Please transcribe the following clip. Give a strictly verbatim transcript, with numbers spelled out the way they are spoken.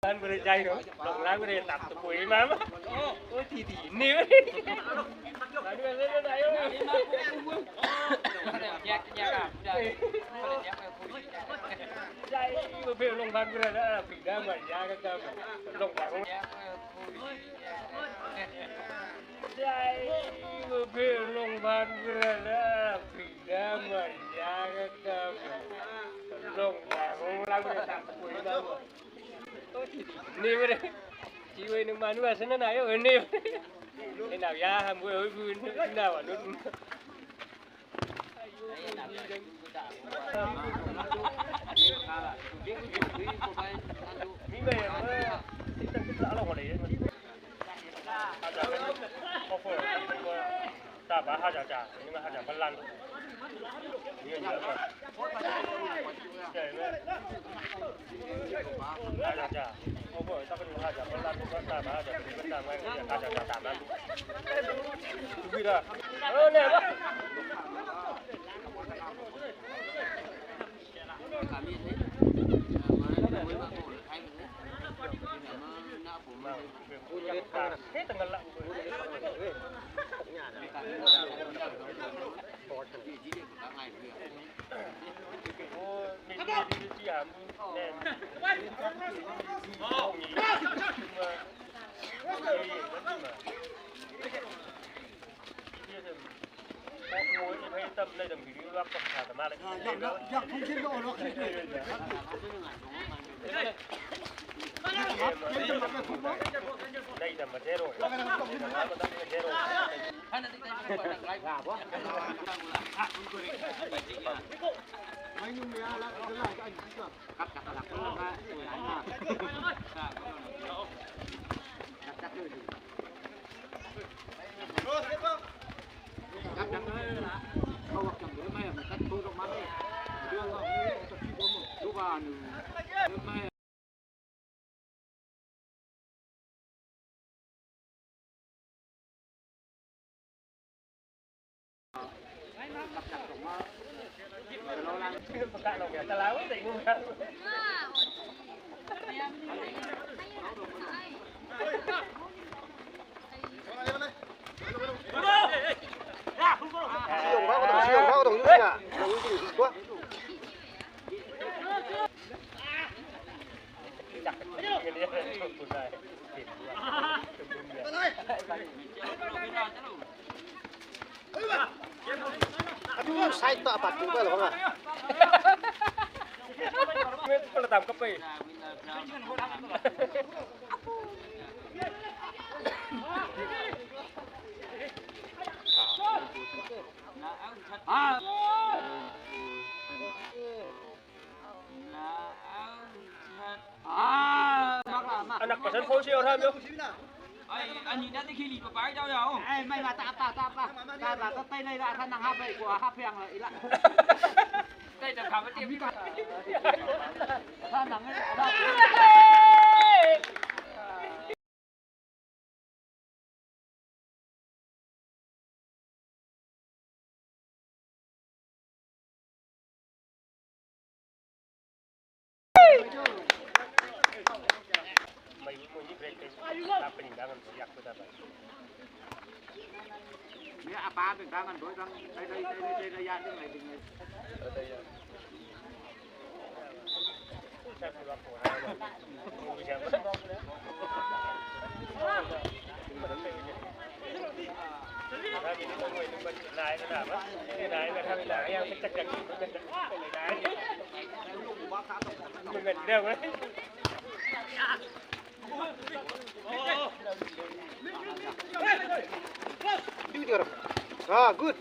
Lan bere jai ro, lok lan bere tap tu kui mam. Oh, ti ti ni. Aduh, aduh, aduh, ayo. Jai, bebe long ban bere da, pida ma ya ka ta. Long ban. Jai, bebe long ban bere da, pida ma ya ka ta. Long ban, long lan bere tap tu kui mam. Ni bere. Ci wei ni manu asana na yo ni. Ni na ya ham wei wei bu na wa nu. Ni me ya. Ni ta ku la lo ko le. Offer. Ta ba ha ja ja, ni ma ha ja ba lan. Ni ya ba. Ha ja ja. Offer ta ba ni ha ja ba lan, ta ba ha ja ba ta ma ha ja ja ta ma. Bi da. Eh, ne ba. Aduh, saya tak apa tuh kalau nggak. Pala tangkap, eh. Ah. Anak pasan phone si Orhan yo. Ai, ani na te kheli pa pai dau ya. Ai, mai ma ta pa, ta pa. Ta pa, ta tai lai la, ta nang ha pai ko ha phiang la ila. Tai ta kha ma ti mi pa. Ta nang. Ini apa dengan doi bang? Doi, doi, doi, doi, doi, ya, ding, ding, ding. Ah, good.